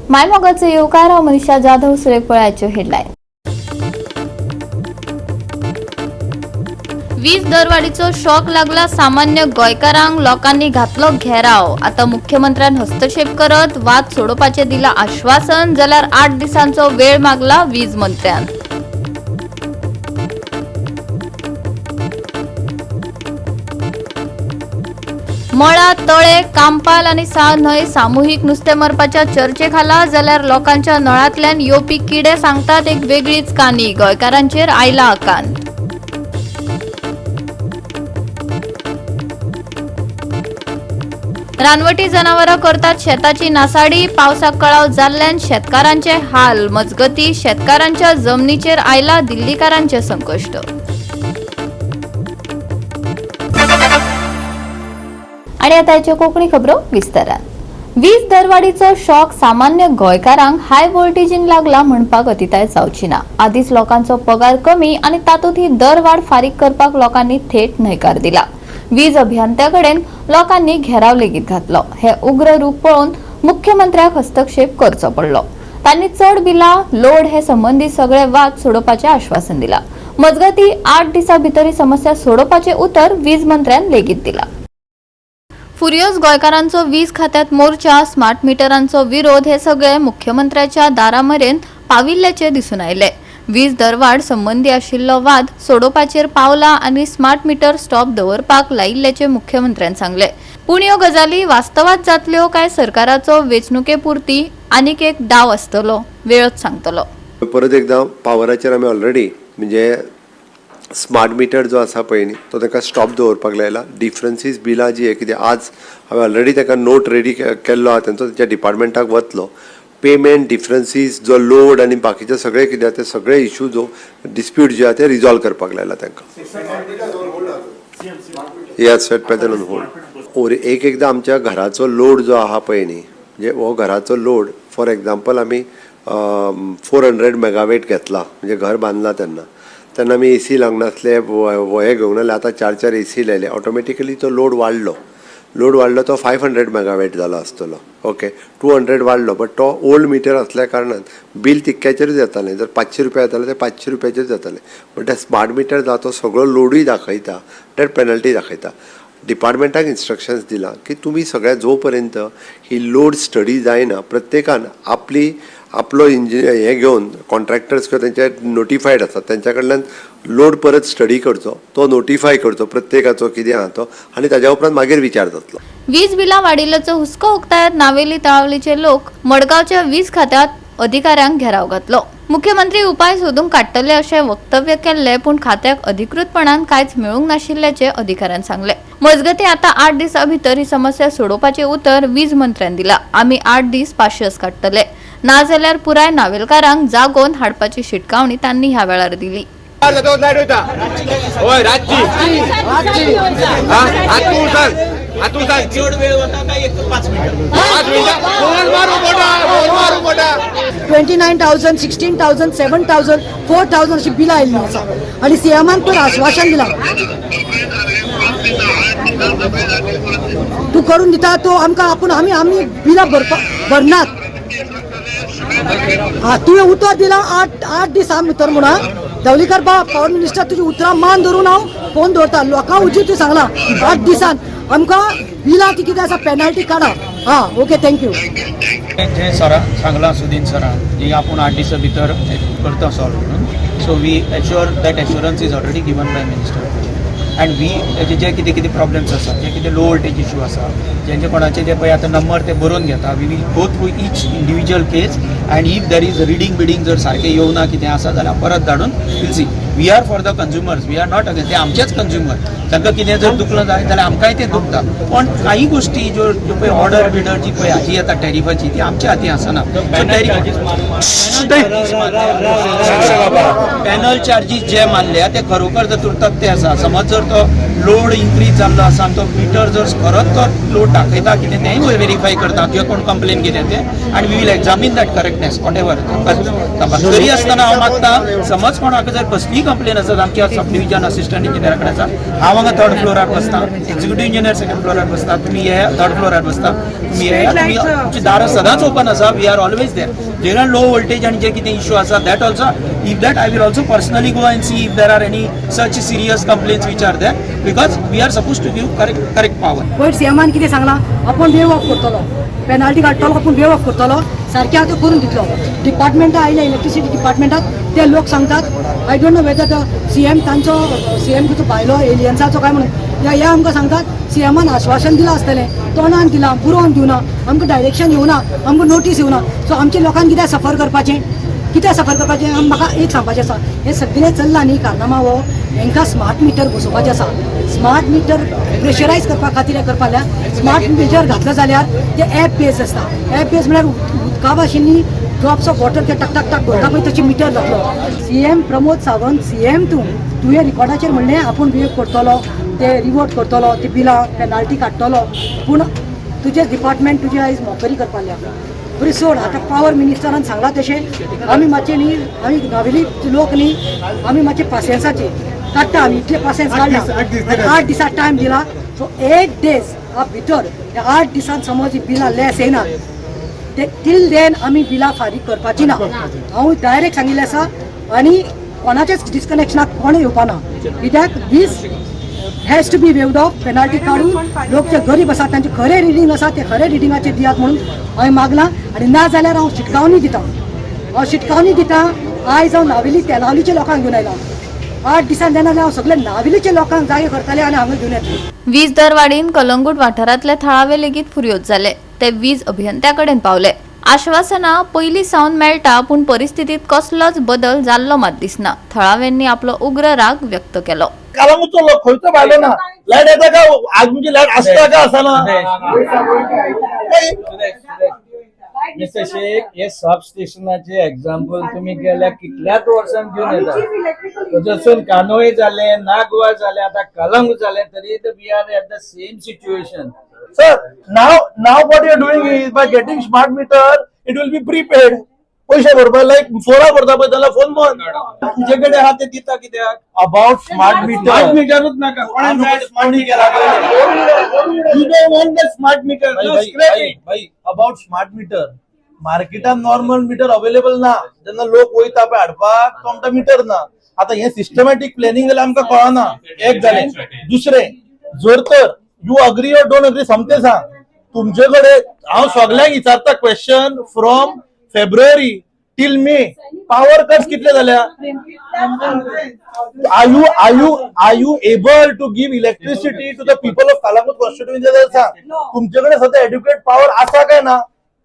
मायमोगाचो येवकार. हांव मनीषा जाधव. सुरेख पळयाच्यो हेडलायन. वीज दरवाडीचो शॉक लागला सामान्य गोंयकारांक. लोकांनी घातलो घेराव. आता मुख्यमंत्र्यान हस्तक्षेप करत वाद सोडोवपाचे दिला आश्वासन, जाल्यार 8 दिसांचो वेळ मागला वीज मंत्र्यान. मळा, तळे, कांपाल आनी साळ न्हंय सामुहीक नुस्तें मारपाच्या चर्चे खाला, जाल्यार लोकांच्या नळांतल्यान येवपी किडे सांगतात एक वेगळीच काणी. गोंयकारांचेर आयला आकांत. रानवटी जनावरां करतात शेताची नासाडी. पावसाक कळाव जाल्ल्यान शेतकारांचे हाल. मजगती, शेतकारांच्या जमनीचेर आयला दिल्लीकारांचे संकश्ट. आणि आता याच्यो कोकणी खबरो विस्तारान. वीज दरवाडीचो शॉक सामान्य गोंयकारांक हाय व्होल्टेजीन लागला म्हणपाक अतिताय जावची ना. आदीच लोकांचो पगार कमी आनी तातूंत ही दरवाड फारीक करपाक लोकांनी थेट न्हयकार दिला. वीज अभियंत्याकडेन लोकांनी घेराव लेगीत घातलो. हे उग्र रूप पळोवन मुख्यमंत्र्याक हस्तक्षेप करचो पडलो. तांणी चड बिलां, लोड हे संबंदी सगळे वाद सोडोवपाचें आश्वासन दिलां. मजगती, 8 दिसां भितर ही समस्या सोडोवपाचें उतर वीज मंत्र्यान लेगीत दिलां. फुर्योज गोंयकारांचो वीज खात्यात मोर्चा, स्मार्ट मिटरांचो विरोध हे सगळे मुख्यमंत्र्याच्या दारा मेरेन पाविल्ल्याचे दिसून आयले. वीज दरवाड संबंदी आशिल्लो वाद सोडोवपाचेर पावला आनी स्मार्ट मिटर स्टॉप दवरपाक लायिल्ल्याचे मुख्यमंत्र्यान सांगले. पूण ह्यो गजाली वास्तवात जातल्यो काय सरकाराचो वेंचणुके पुरती आनीक एक डाव आसतलो, वेळच सांगतलो. परत एकदां पावराचेर आमी ऑलरेडी म्हणजे स्मार्ट मिटर जो आसा पळय न्ही, तो ताका स्टॉप दवरपाक लायला. डिफरन्सीस बिलां जी कितें, आज हांवें ऑलरेडी ताका नोट रेडी केल्लो आहा तेंचो, तेच्या डिपार्टमेंटाक वतलो. पेमेंट डिफरन्सीस जो लोड आनी बाकीचे सगळे कितें आहा ते सगळे इशू जो डिस्प्यूट जे आहा ते रिजॉल्व करपाक लायला तांकां. Yes, at present on hold. और एक एकदां आमच्या घराचो लोड जो आहा पळय न्ही, म्हणजे हो घराचो लोड, फॉर एग्जाम्पल, आमी 400 मेगावेट घेतला, म्हणजे घर बांदला तेन्ना, तेन्ना आमी एसी लावंक नासले, हे घेवंक नासले. आतां चार चार एसी लायले, ऑटोमॅटिकली तो लोड वाडलो. लोड वाडलो तो 500 मेगावेट जाला आसतलो. ओके, 200 वाडलो, बट तो ओल्ड मिटर असल्या कारणान बील तितक्याचेरूच येतालें. जर 500 रुपया येताले, ते 500 रुपयाचेर जाताले. बट ते स्मार्ट मिटर जाता, तो सगळो लोडूय दाखयता, तर पेनल्टी दाखयता. डिपार्टमेंटाक इन्स्ट्रक्शन्स दिलां की तुमी सगळ्या जो पर्यंत ही लोड स्टडी जायना, प्रत्येकान आपली आपलो इंजिनियर हे घेवन, कॉन्ट्रॅक्टर्स किंवा तेंचे नोटिफायड आसात, तेंच्या कडल्यान लोड परत स्टडी करचो, तो नोटिफाय करचो प्रत्येकाचो कितें आहा तो आनी ताज्या उपरांत मागीर विचार जातलो. वीज बिलां वाडिल्ल्याचो हुस्को उक्तायत नावेली, तळावलीचे लोक मडगांवच्या वीज खात्यात अधिकाऱ्यांक घेराव घातलो. मुख्यमंत्री उपाय सोदून काडटले अशें वक्तव्य केल्ले, पूण खात्याक अधिकृतपणान कांयच मेळूंक नाशिल्ल्याचे अधिकाऱ्यान सांगले. मजगती, आता 8 दिसां भितर ही समस्या सोडोवपाचे उतर वीज मंत्र्यान दिला. आमी 8 दीस पाशियस काडटले, नाजाल्यार पुराय नावेलकारांक जागोवन हाडपाची शिटकावणी तांणी ह्या वेळार दिली. लायट वयता हय रातची. हा, आतून सांग, आतून सांग. चड वेळ वता काय एक 5 मिनटां? 5 मिनटां. फोन मारू मोठा, फोन मारू मोठा. 29,000, 16,000, 7,000, 4,000 अशी बिलां आयिल्लीं आसा आनी सीएमान पयर आश्वासन दिलां, तूं करून दिता तो आमकां. आपूण आमी आमी बिलां भरपा भरनात. हा, तुवें उतर दिलां 8 दिसां भितर म्हणून. धवलीकर बाब, पावर मिनिस्टर, तुजी उतरां मान धरून हांव फोन दवरता. लोकां हुजीर तुवें सांगलां, 8 दिसान आमकां बिलां ती कितें आसा पेनल्टी काडा. हा, ओके, thank you. जे सरान सांगलां, सुदीन सरान की आपूण 8 दिसां भितर करता सॉल्व म्हणून, so we assure that assurance is already given by minister and we तेजे जे कितें कितें प्रॉब्लम्स आसा, जे कितें लो वोल्टेज इशू आसा, जेंचे कोणाचे जे पळय आतां नंबर ते बरोवन घेता. We will go through each individual case and if there is reading bidding जर सारकें येवना, कितें आसा जाल्यार परत धाडून we'll see. We are for the consumers, we are not against. ते आमचेच कंज्युमर. तांकां कितें जर दुखलें जाय जाल्यार आमकांय तें दुखता. पण काही गोष्टी ज्यो ज्यो पळय ऑर्डर बिडर जी पळय हाजी येता टॅरिफाची, ती आमच्या हाती आसना. पॅनल चार्जीस जे मारल्या ते खरोखर जर तुरतात ते आसा. समज जर तो लोड इन्क्रीज जाल्लो आसा आनी तो मिटर जर खरोच तो लोड दाखयता कितें, तेंय वेरीफाय करता किंवा कोण कंप्लेन कितें तें आनी we will examine that correctness, whatever. तरी आसतना हांव मागता, समज कोणाक जर कसलीय कंप्लेन आसत आमच्या सब डिविजन असिस्टंट इंजिनियरा कडेन आसा. हांव हांगा थर्ड फ्लोरार बसता, एक्झिक्युटीव इंजिनियर सेकंड फ्लोरार बसता, तुमी हे थर्ड फ्लोरार बसता, तुमी हे तुमी तुमची दारां सदांच ओपन आसा. We are always there. J low voltage आनी जे कितें इश्यू आसा, that also, if that, I will also personally go and see if there are any such serious complaints which are there, because we are suppose to give correct power. पयर सीएमान कितें सांगलां, आपूण वेव of करतलो, penalty काडटलो, आपूण वेव of करतलो, सारकें आतां करून दितलो. डिपार्टमेंटां आयल्या, इलेक्ट्रिसिटी डिपार्टमेंटात ते लोक सांगतात, I don't know whether the CM तांचो सीएम तुजो भायलो एलियन्साचो काय म्हणून ह्या ह्या आमकां सांगतात, सीएमान आश्वासन दिलां आसतलें, तोंडान दिलां, बरोवन दिवना, आमकां डायरेक्शन येवना, आमकां नोटीस येवना. सो आमच्या लोकांक कित्याक सफर करपाचें? कित्याक सफर करपाचें? म्हाका एक सांगपाचें आसा, हें सगळें चल्लां न्ही कारनामा, हो हेंकां स्मार्ट मिटर बसोवपाचें आसा. स्मार्ट मिटर प्रेशरायज करपा खातीर हें करपा लागल्या. स्मार्ट मिटर घातलं जाल्यार ते एप बेज आसता. एप बेज म्हळ्यार उदका भाशेन ड्रॉप्स ऑफ वॉटर ते टक टक टक भरता पळय, तशी मिटर जातलो. सीएम प्रमोद सावंत, सीएम तूं, तुवें रिकॉर्डाचेर म्हणलें आपूण वेव करतलो, ते रिवोर्ट करतलो, ती बिलां पेनाल्टी काडटलो, पूण तुजें डिपार्टमेंट तुजी आयज मोकरी करपा लागल्या. बरी सोड, आतां पावर मिनिस्टरान सांगलां तशें आमी मातशें न्ही, आमी नावेली लोक न्ही, आमी मातशे पासियेंसाचे काडटा. आमी इतले पासियेंस काडला, 8 दिसां टायम दिला. सो 8 डेज भितर, ह्या 8 दिसान समज ही बिलां लेस येना ते टील then आमी बिलां फारीक करपाची ना. हांव डायरेक्ट सांगिल्लें आसा आनी कोणाचेच डिस्कनेक्शनाक कोणें येवपा ना, कित्याक this has to be waived off. Penalty काडून लोक जे गरीब आसा, तांचे खरें रिडींग आसा, ते खरें रिडिंगाचेर दियात म्हणून हांवें मागलां. आनी ना जाल्यार हांव शिटकावणी दितां, हांव शिटकावणी दितां. आयज हांव नावेली तेलावलीच्या लोकांक घेवन आयलां. 8 दिसान देना जाल्यार हांव सगळे नावेलीच्या लोकांक जागे करतले आनी हांगा घेवन येतले. वीज दरवाडीन कलंगूट वाठारांतले थळावे लेगीत फुर्योज जाले. ते वीज अभियंत्याकडेन पावले. आश्वासनां पयलीं सावन मेळटा, पूण परिस्थितीत कसलोच बदल जाल्लो मात दिसना. थळाव्यांनी आपलो उग्र राग व्यक्त केलो. कालांगूटचो लोक खंयचो भायलो ना. लायट येता का? आज म्हणजे लायट आसता का आसना? मिस्टर शेख, हे सब स्टेशनाचे एक्झाम्पल तुम्ही गेल्या कितल्याच वर्सांक घेवन येता. जसून कानोळे जाले, नागवा जाले, आता कलंग जाले, तरी we are at the same situation. Sir, now what you are doing is by getting smart meter, it will be prepaid. पैसे भरपा लायक फोरा भरता पळय जाल्यार फोन बंद. तुजे कडेन आहा ते दिता कित्याक? About smart metre. स्मार्ट मिटरूच नाका. कोणाक जाय स्मार्ट केला? You don't want the smart meter. भाई, अबाउट स्मार्ट मिटर, मार्केटात नॉर्मल मिटर अवेलेबल ना. जेन्ना लोक वयता पळय हाडपाक, तो म्हणटा मिटर ना. आता हे सिस्टमॅटीक प्लॅनिंग जाल्यार आमकां कळना. एक जालें. दुसरें, जर तर you agree or don't agree, सोमतें सांग. तुमचे कडेन हांव सगल्यांक विचारता question, from February till May power cuts कितले जाल्या? Are you able to give electricity to the people of Calangute constituency? जाल्यार सांग, तुमचे कडेन सध्या एड्युकेट पावर आसा काय ना?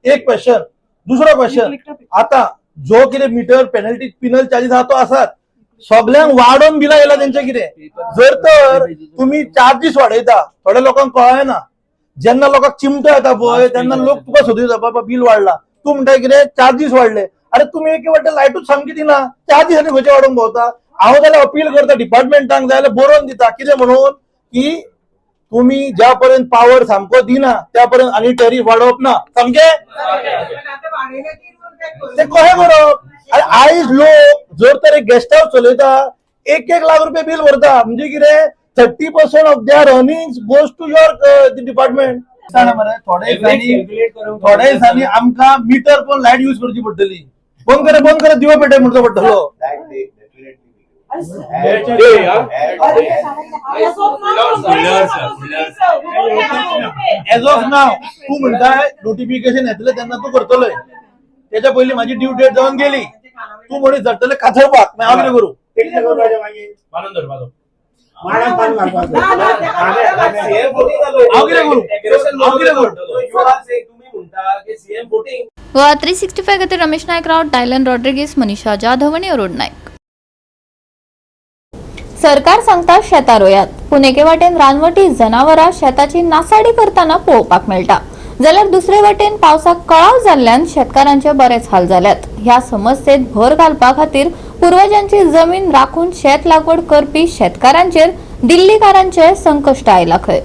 एक क्वेश्चन. दुसरो क्वेश्चन, आता जो कितें मिटर पेनल्टी पिनल चार्जीस आहा तो आसात, सगल्यांक वाडोवन बिलां येयला तेंचे कितें? जर तर तुम्ही चार्जीस वाडयता, थोड्या लोकांक कळना. जेन्ना लोकांक चिमटो येता पळय, तेन्ना लोक तुका सोदीत, बाबा बील वाडला. तूं म्हणटा कितें चार्जीस वाडले. अरे, तुमी एक वाटते लायटूच सामकी दिना, चार्जीस आनी खंयचे वाडोवंक भोंवता? हांव जाल्यार अपील करता डिपार्टमेंटांक, जाल्यार बरोवन दिता कितें म्हणून की तुम्ही ज्या पर्यंत पावर सामको दिना त्या पर्यंत आनी टॅरीफ वाडोवप ना. सामके ते कशें करप? आनी आयज लोक जर तर एक गेस्ट हाऊस चलयता, एक एक लाख रुपये बील भरता, म्हणजे कितें, 30% of their earning goes to your department. मरे, थोड्या दिसांनी आमकां मिटर पण लायट यूज करची पडटली. बंद करे, बंद करे, दिवो पेटय म्हणचो पडटलो. एज ऑफ नाव तूं म्हणटाय नोटिफिकेशन येतलें तेन्ना तूं करतलोय. तेच्या पयलीं म्हाजी ड्यू डेट जावन गेली. तूं म्हणीत जातले काथरपाक, मागीर हांव कितें करूं? हांव कितें करूं? हांव कितें करूं? तुम्ही म्हणटा की सीएम वोटिंग गोवा 365 खातीर रमेश नायक राव, डायलन रॉड्रिगीस, मनीषा जाधव आनी अरुण नायक. सरकार सांगता शेतां रोयात, पूण एके वाटेन रानवटी जनावरां शेताची नासाडी करतना पळोवपाक मेळटा, जाल्यार दुसरे वाटेन पावसाक कळाव जाल्ल्यान शेतकारांचे बरेच हाल जाल्यात. ह्या समस्येत भर घालपा खातीर पुर्वजांची जमीन राखून शेत लागवड करपी शेतकारांचेर दिल्लीकारांचे संकश्ट आयला खंय.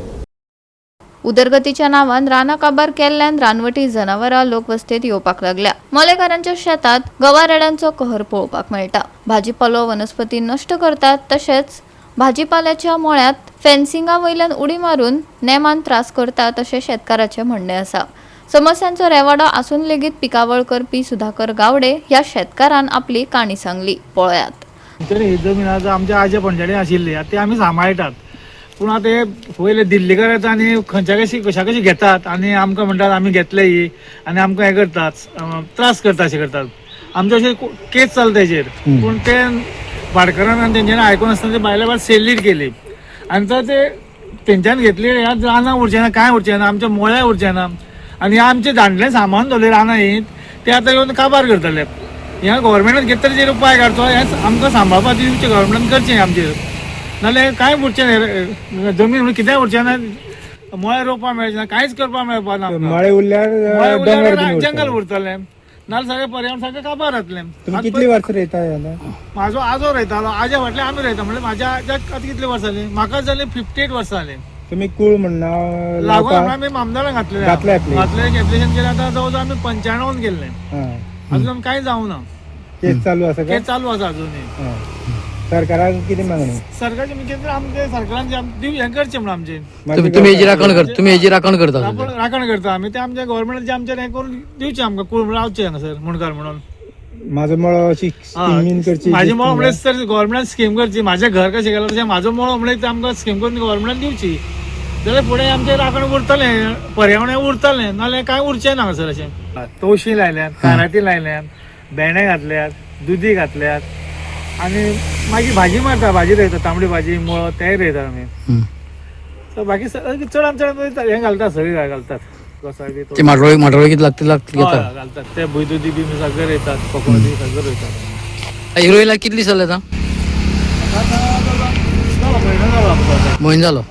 उदरगतीच्या नांवान रानां काबार केल्ल्यान रानवटी जनावरां लोकवस्तेत येवपाक लागल्या. मोलेकारांच्या शेतात गवारेड्यांचो कहर पळोवपाक मेळटा. भाजीपालो वनस्पती नश्ट करतात. तशेंच भाजीपाल्याच्या मळ्यांत फेन्सिंगा वयल्यान उडी मारून नेमान त्रास करतात अशें शेतकाराचें म्हणणें आसा. समस्यांचो रेवाडो आसून लेगीत पिकावळ करपी सुधाकर गावडे ह्या शेतकारान आपली काणी सांगली, पळयात. तरी ही जमीन आतां आमच्या आजे पणजाणी आशिल्ली, आतां ती आमी सांबाळटात. पूण आतां हे पयले दिल्लीकार येता आनी खंयच्या कशी कशा कशी घेतात आनी आमकां म्हणटात आमी घेतले ही आनी आमकां हें करतात, त्रास करता अशें करतात. आमचे अशें केस चलता तेजेर. पूण ते भाटकारान आनी तेंच्यांनी आयकून आसतना ते भायल्या भायर सेल्लीर केली आनी तर ते तेंच्यान घेतली. ह्या रानां उरचें ना, कांय उरचें ना, आमच्या मोळ्या उरचें ना आनी आमचें धाडलें सामान दवरलें रानां ही ते आतां येवन काबार करतले. ह्या गव्हर्मेंटान कितें तरी उपाय काडचो, हें आमकां सांबाळपा दिवचें गव्हर्मेंटान करचें आमचेर, नाल्यार कांय उरचें ना. जमीन म्हणून कितेंय उरचें ना, मळे रोवपाक मेळचें ना, कांयच करपाक मेळपा ना. मळे उरल्यार मळे दोंगर उरल्यार बीन जंगल उरतलें. उरतलें, नाल्यार सगळें पर्यावरण सगळें काबार जातलें. तुमी कितली वर्सां रोयता हांगा? म्हाजो आजो रोयतालो, आज्या फाटल्यान आमी रोयता. म्हणल्यार म्हाज्या आज्याक आतां कितली वर्सां जालीं, म्हाका जालीं 58 वर्सां जालीं. तुमी कूळ म्हणना लागून लावपाक? आमी आमदारान घातलें. घातलें application? घातलें एप्लिकेशन केलें. आतां जवळ जवळ आमी 95 केल्लें, अजून आमी कांय जावना. केस चालू आसा काय? केस चालू आसा अजुनूय. सरकाराक कितें मागणी? सरकारचे म्हणजे कितें आमचे सरकारान जे हें करचें म्हणून आमचें. तुम्ही हेजी राखण कर, तुम्ही हेजी राखण करता. आपण राखण करता आमी ते आमच्या गव्हर्मेंटान जे आमचें हें करून दिवचें आमकां, कूळ रावचें हांगासर मुणकार म्हणून. म्हाजो मळो अशी स्कीम बीन करची. म्हाजें मळ म्हणल्यार सर गव्हर्मेंटान स्कीम करची. म्हाजें घर कशें गेलां तशें म्हाजो मळो म्हणल्यार ते आमकां स्कीम करून गव्हर्मेंटान दिवची, जाल्यार फुडें आमचें राखण उरतलें, पर्यावरण उरतलें, नाल्यार कांय उरचें ना हांगासर अशें. तवशीं लायल्यात, काराती लायल्यात, भेंडे घातल्यात, दुदी घातल्यात आनी मागीर भाजी मारता, भाजी रोयता, तांबडी भाजी, मुळो तेय रोयता आमी. सो बाकी चडान चड हें घालतात, सगळीं घालतात, घोसाळ बी. ते माटोळी माटोळी किती लागते लागते हय, घेता. घालतात ते भुंयदुदी बी सगळे रोयतात, पकोडी बी सगळे रोयतात. हिरोईला कितली जाले आतां? जालो, म्हयनो जालो आमचो आतां. म्हयनो जालो.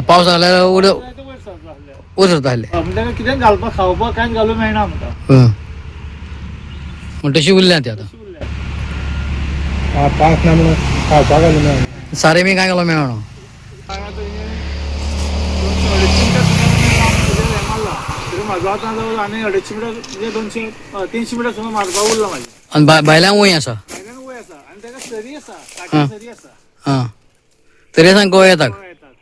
पावस जाल्यार वयर वयर सरता आसले. वयर सरता आसले. म्हणजे ताका कितें घालपाक खावपाक कांयच घालूंक मेळना आमकां. म्हण तशी उरल्या ती आतां. पावस ना म्हणून खावपाक घालूं मेळना. सारें बी कांय घालूंक मेळना. 250 मिटर सुमार मारला तरी म्हाजो आतां जवळ आनी 250 मिटर म्हणजे 200-300 मिटर सुमार मारपा उरला म्हाजें. आनी भायल्यान वंय आसा. भायल्यान वय आसा आनी ताका सरी आसा, काठी सरी आसा. आं, तरी आसा गोंय येता. गोंय येतात.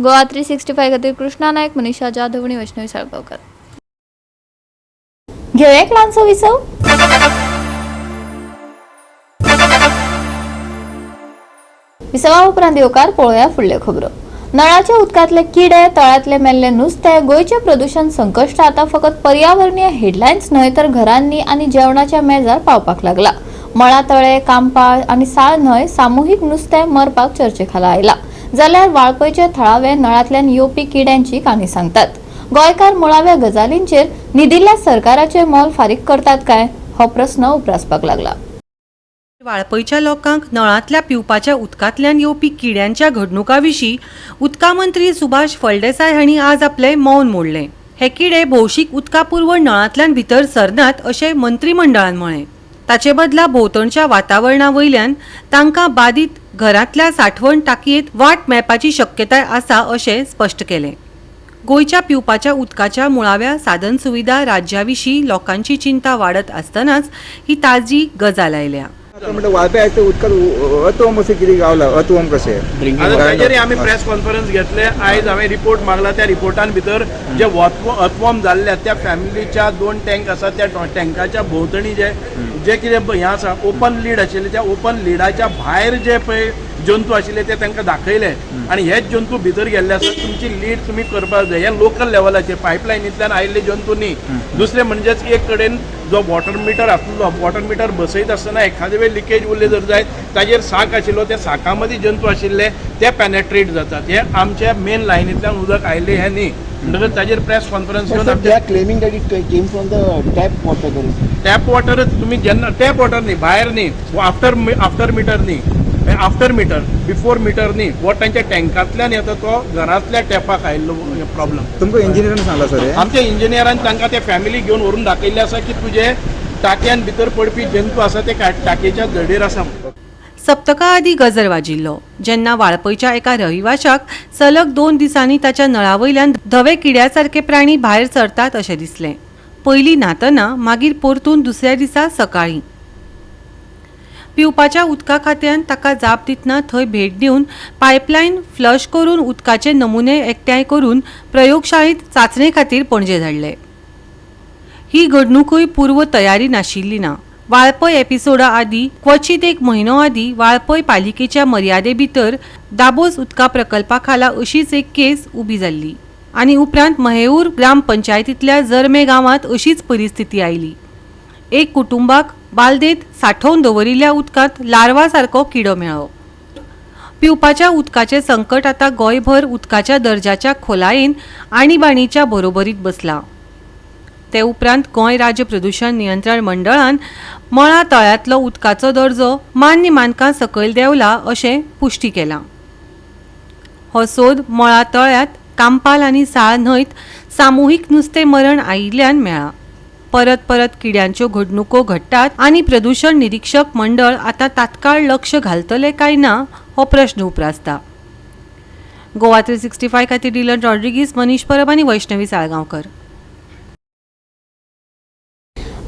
गोवा 365 खातीर कृष्णा नायक, मनीषा जाधव आनी वैष्णवी साळगांवकर. घेवया एक ल्हानसो विसव. विसवा उपरांत येवकार पळोवया फुडल्यो खबरो. नळाच्या उदकांतले किडे, तळ्यांतले मेल्ले नुस्तें, गोंयचें प्रदूशण संकश्ट आतां फकत पर्यावरणीय हेडलायन्स न्हय तर घरांनी आनी जेवणाच्या मेजार पावपाक लागला. मळा तळे, कांपाळ आनी साळ न्हय सामुहीक नुस्तें मरपाक चर्चे खाला आयला, जाल्यार वाळपयचे थळावे नळांतल्यान येवपी किड्यांची काणी सांगतात. गोंयकार मुळाव्या गजालींचेर न्हिदिल्ल्या सरकाराचें मोल फारीक करतात काय हो प्रस्न उप्रासपाक लागला. वाळपयच्या लोकांक नळांतल्या पिवपाच्या उदकांतल्यान येवपी किड्यांच्या घडणुकां विशीं उदका मंत्री सुभाष फळदेसाय हांणी आज आपलें मौन मोडलें. हे किडे भौशीक उदका पुरवण नळांतल्यान भितर सरनात अशें मंत्रीमंडळान म्हळें. ताचे बदला भोंवतणच्या वातावरणा वयल्यान तांकां बादीत घरांतल्या साठवण टाकयेंत वाट मेळपाची शक्यताय आसा अशें स्पश्ट केलें. गोंयच्या पिवपाच्या उदकाच्या मुळाव्या साधनसुविधा राज्या विशीं लोकांची चिंता वाडत आसतनाच ही ताजी गजाल आयल्या. म्हणटा वाळपय आयज ते उदकांत अर्थवॉर्म अशें कितें गावला, अर्थवॉर्म कशें. आतां ताजेरय आमी प्रेस कॉन्फरन्स घेतले. आयज हांवें रिपोर्ट मागला. त्या रिपोर्टान भितर जे अर्थवॉर्म जाल्ले त्या फॅमिलीच्या 2 टँक आसा, त्या टँकाच्या भोंवतणी जे जे कितें हें आसा ओपन लीड आशिल्ले, त्या ओपन लिडाच्या भायर जे पळय जंतू आशिल्ले ते तांकां दाखयले आनी हेच जंतू भितर गेल्ले आसा. तुमची लीड तुमी करपाक जाय. हे लोकल लेवलाचेर पायपलायनींतल्यान आयिल्ले जंतू न्ही. दुसरें म्हणजेच एक कडेन जो वॉटर मिटर आसलो, वॉटर मिटर बसयत आसतना एखादे वेळ लिकेज उरले जर जायत, ताजेर साक आशिल्लो, त्या साका मदीं जंतू आशिल्ले ते पेनेट्रेट जातात. हे आमच्या मेन लायनींतल्यान उदक आयिल्लें हें न्ही. म्हणटकच ताजेर प्रेस कॉन्फरन्स घेवन claiming that it came from the tap water. Tap वॉटरच तुमी जेन्ना टॅप वॉटर न्ही, भायर न्ही, आफ्टर मिटर न्ही, आफ्टर मिटर बिफोर मिटर न्ही, हो तांच्या टँकांतल्यान येता तो घरांतल्या टॅपाक आयिल्लो प्रॉब्लम. तुमकां इंजिनियरान सांगला सर हे? आमच्या इंजिनियरान तांकां त्या फॅमिली घेवन व्हरून दाखयल्लें आसा की तुजे टाकयान भितर पडपी जंतू आसा ते टाकयेच्या धडेर आसा. सप्तका आदीं गजर वाजिल्लो, जेन्ना वाळपयच्या एका रहिवाशाक सलग 2 दिसांनी ताच्या नळा वयल्यान धवे किड्यासारखे प्राणी भायर सरतात अशें दिसलें. पयलीं न्हातना, मागीर परतून दुसऱ्या दिसा सकाळीं. पिवपाच्या उदका खात्यान ताका जाप दितना थंय भेट दिवन पायपलायन फ्लश करून उदकाचे नमुने एकठांय करून प्रयोगशाळेंत चांचणे खातीर पणजे धाडले. ही घडणुकूय पूर्व तयारी नाशिल्ली ना. वाळपय एपिसोडा आदीं क्वचीत 1 म्हयनो आदीं वाळपय पालिकेच्या मर्यादे भितर दाबोस उदका प्रकल्पा खाला अशीच एक केस उबी जाल्ली आनी उपरांत महेऊर ग्रामपंचायतींतल्या जर्मे गांवांत अशीच परिस्थिती आयली. एक कुटुंबाक बालदेत सांठोवन दवरिल्ल्या उदकांत लार्वा सारको किडो मेळ्ळो. पिवपाच्या उदकाचें संकट आतां गोंयभर उदकाच्या दर्जाच्या खोलायेन आणीबाणीच्या बरोबरीत बसलां. ते उपरांत गोंय राज्य प्रदूषण नियंत्रण मंडळान मळा तळ्यांतलो उदकाचो दर्जो मान्य मानकां सकयल देंवला अशें पुश्टी केलां. हो सोद मळा तळ्यांत कांपाल आनी साळ न्हंयत सामुहीक नुस्तें मरण आयिल्ल्यान मेळ्ळा. परत परत किड्यांच्यो घडणुको घडटात आनी प्रदूषण निरीक्षक मंडळ आतां तात्काळ लक्ष घालतले काय ना हो प्रश्न उप्रासता. गोवा 365 खातीर डिलन रॉड्रिगीस, मनीष परब आनी वैष्णवी साळगांवकर.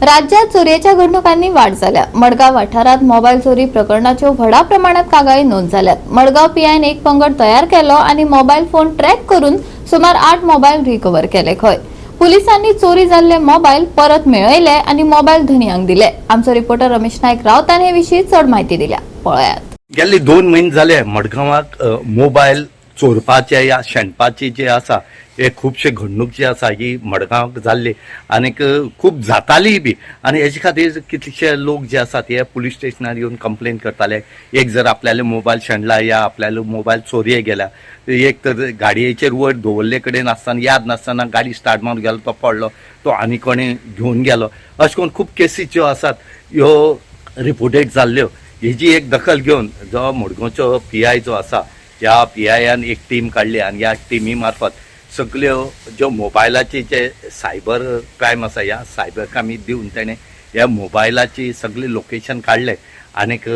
राज्यात चोरयेच्या घडणुकांनी वाढ जाल्या. मडगांव वाठारात मोबायल चोरी प्रकरणाच्यो व्हडा प्रमाणात कागाळी नोंद जाल्यात. मडगांव पीआयन एक पंगड तयार केलो आनी मोबायल फोन ट्रॅक करून सुमार 8 मोबायल रिकवर केले. खंय पुलिसांनी चोरी जाल्ले मोबायल परत मेळयले आनी मोबायल धनयांक दिले. आमचो रिपोर्टर रमेश नायक रावतान हे विशीं चड म्हायती दिल्या, पळयात. गेल्ले 2 म्हयने जाले मडगांवाक मोबायल चोरपाचे या शेणपाचे जे आसा हे खुबशे घडणूक जी आसा ही मडगांवाक जाल्ली आनीक खूब जाताली बी. आनी हेजे खातीर कितलेशे लोक जे आसात हे पुलीस स्टेशनार येवन कंप्लेन करताले. एक जर आपल्याले मोबायल शेणला या आपल्याले मोबायल चोरये गेल्या, एक तर गाडयेचेर वयर दवरले कडेन आसतना याद नासतना गाडी स्टार्ट मारून गेलो, तो पडलो, तो आनी कोणी घेवन गेलो, अशें करून खूब केसी ज्यो आसात ह्यो रिपोर्टेड जाल्ल्यो. हेजी एक दखल घेवन जो मडगांवचो पी I जो आसा ह्या पी आयान एक टीम काडली आनी ह्या टिमी मार्फत सगल्यो ज्यो मोबायलाचे जे सायबर क्रायम आसा ह्या सायबर क्रायमी दिवन तेणें ह्या मोबायलाची सगळी लोकेशन काडलें आनीक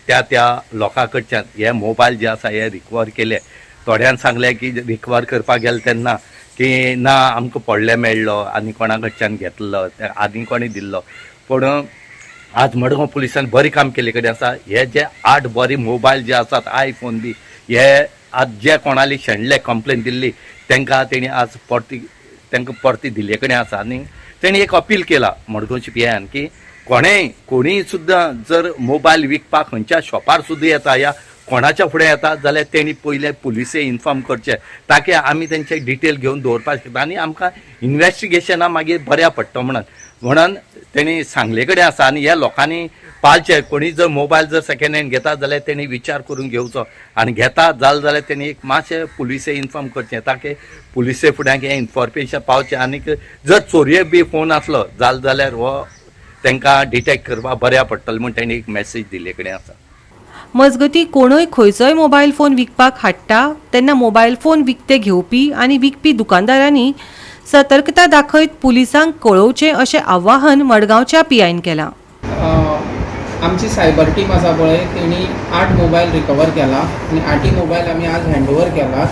त्या त्या लोकां कडच्यान हे मोबायल जे आसा हे रिकवर केले. थोड्यान सांगलें की रिकवर करपाक गेले तेन्ना की ना आमकां पडले मेळ्ळो आनी कोणा कडच्यान घेतलो आनी कोणी दिल्लो. पूण आज मडगांव पुलिसान बरें काम केल्ले कडेन आसा. हे जे 8 बरे मोबायल जे आसात आयफोन बी हे आज जे कोणाली शेणले कंप्लेन दिल्ली तांकां तेणी आज परती तांकां परती दिल्ले कडेन आसा. आनी तेणी एक अपील केला मडगांवच्या पी आयान की कोणेय कोणीय सुद्दां जर मोबायल विकपाक खंयच्या शॉपार सुद्दां येता या कोणाच्या फुडें येता जाल्यार तेणी पयले पुलिसे इन्फॉर्म करचे ताकी आमी तेंचे डिटेल घेवन दवरपाक शकता आनी आमकां इन्वेस्टिगेशना मागीर बऱ्या पडटा म्हणून म्हणून तेणी सांगले कडेन आसा. आनी ह्या लोकांनी पाळचे, कोणी जर मोबायल जर सेकंड हँड घेता जाल्यार तेणी विचार करून घेवचो आनी घेता जालें जाल्यार तेणी एक मातशें पुलिसे इन्फॉर्म करचें ताकी पुलिसे फुड्यांक हें इन्फॉर्मेशन पावचें. आनीक जर चोरये बी फोन आसलो जालें जाल्यार हो तांकां डिटेक्ट करपाक बऱ्या पडटलें म्हूण तेणी एक मॅसेज दिल्ले कडेन आसा. मजगती कोणूय खंयचोय मोबायल फोन विकपाक हाडटा तेन्ना मोबायल फोन विकते घेवपी आनी विकपी दुकानदारांनी सतर्कता दाखयत पुलिसांक कळोवचें अशें आवाहन मडगांवच्या पीआयन केलां. आमची सायबर टीम आसा पळय तेणी 8 मोबायल रिकवर केला आनी 8 मोबायल आमी आज हँडओवर केला.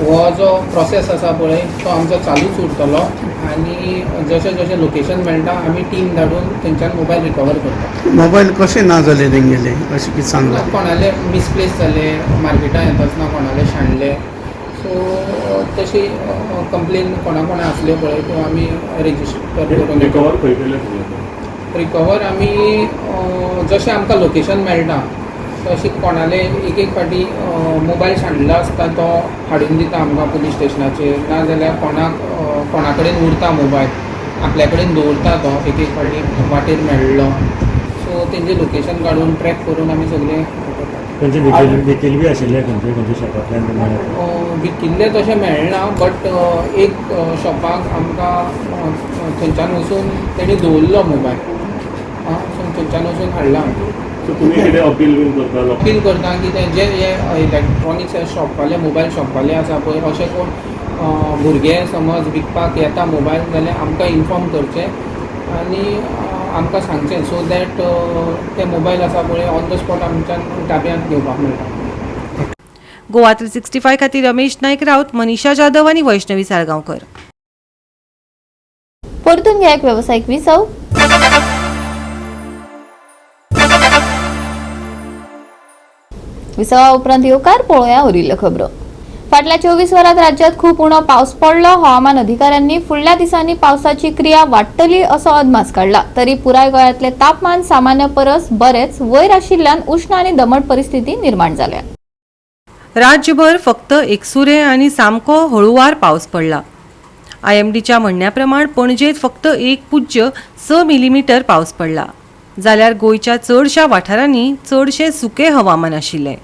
हो जो प्रोसेस आसा पळय तो आमचो चालूच उरतलो आनी जशें जशें लोकेशन मेळटा आमी टीम धाडून थंयच्यान मोबायल रिकवर करता. मोबायल कशें ना जाले तेंगेले अशें कितें सांगलां? कोणाले मिसप्लेस जाले मार्केटान येता कोणाले शेणले, सो तशी कंप्लेन कोणा कोणा आसल्यो पळय त्यो आमी रेजिस्टर करून रिकवर खंय केले? रिकवर आमी जशें आमकां लोकेशन मेळटा तशी कोणाले एक एक फावटी मोबायल सांडलो आसता तो हाडून दिता आमकां पुलीस स्टेशनाचेर, ना जाल्यार कोणाक कोणा कडेन उरता मोबायल आपल्या कडेन दवरता तो एक एक फावटी वाटेर मेळ्ळो, सो तेंचें लोकेशन काडून ट्रॅक करून आमी सगळें खंयचे विकिल्ले बी आशिल्ले खंयचे खंयचे शॉपांतल्यान विकिल्ले तशें मेळना, बट एक शॉपाक आमकां थंयच्यान वचून तेणी दवरलो मोबायल, सो थंयच्यान वचून हाडला. तुमी कितें अपील बीन करता? अपील करता की ते जे हे इलेक्ट्रॉनिक्स शॉपवाले मोबायल शॉपवाले आसा पळय अशें कोण भुरगे समज विकपाक येता मोबायल जाल्यार आमकां इन्फॉर्म करचें, आनी आमकां सांगचें, सो that ते मोबायल आसा पळय, ऑन the spot आमच्यान ताब्यांत घेवपाक मेळटा. गोवा 365 खातीर रमेश नायक राऊत, मनीषा जाधव आनी वैष्णवी साळगांवकर. परतून घ्या एक वेवसायीक विसव. विसवा उपरांत येवकार. पळोवया उरिल्ल्यो खबरो. फाटल्या 24 वरांत राज्यात खूप उणो पावस पडलो. हवामान अधिकाऱ्यांनी फुडल्या दिसांनी पावसाची क्रिया वाडटली असो अदमास काडला. तरी पुराय गोंयांतले तापमान सामान्य परस बरेच वयर आशिल्ल्यान उश्ण आनी दमट परिस्थिती निर्माण जाल्या. राज्यभर फक्त एकसुरे आनी सामको हळुवार पावस पडला. आयएमडीच्या म्हणण्या प्रमाण पणजेत फक्त 1.6 मिलीमीटर पावस पडला, जाल्यार गोंयच्या चडशा वाठारांनी चडशें सुकें हवामान आशिल्लें.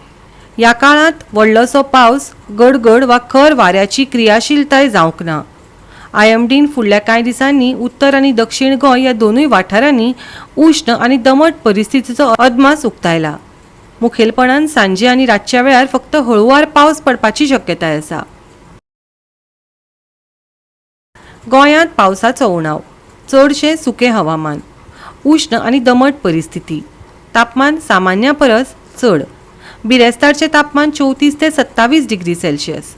ह्या काळांत व्हडलोसो पावस, गडगड वा खर वाऱ्याची क्रियाशीलताय जावंक ना. आयएमडीन फुडल्या कांय दिसांनी उत्तर आनी दक्षिण गोंय ह्या दोनूय वाठारांनी उश्ण आनी दमट परिस्थितीचो अदमास उक्तायला. मुखेलपणान सांजे आनी रातच्या वेळार फक्त हळुवार पावस पडपाची शक्यताय आसा. गोंयांत पावसाचो उणाव, चडशें सुकें हवामान, उश्ण आनी दमट परिस्थिती, तापमान सामान्या परस चड. बिरेस्तारचें तापमान 34 ते 27 डिग्री सेल्सियस.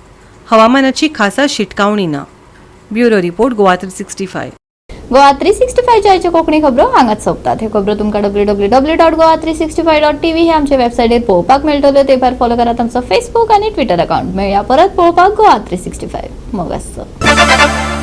हवामानाची खासा शिटकावणी ना. Bureau report, Goa 365. Goa 365 आयच्यो कोंकणी खबरो हांगाच सोंपतात. ह्यो खबरो तुमकां www.goa365.tv हे आमच्या वेबसायटीर पळोवपाक मेळटल्यो. ते भायर फॉलो करात आमचो फेसबूक आनी ट्विटर अकाउंट. मेळया परत पळोवपाक गोवा 365. मोग आसचो.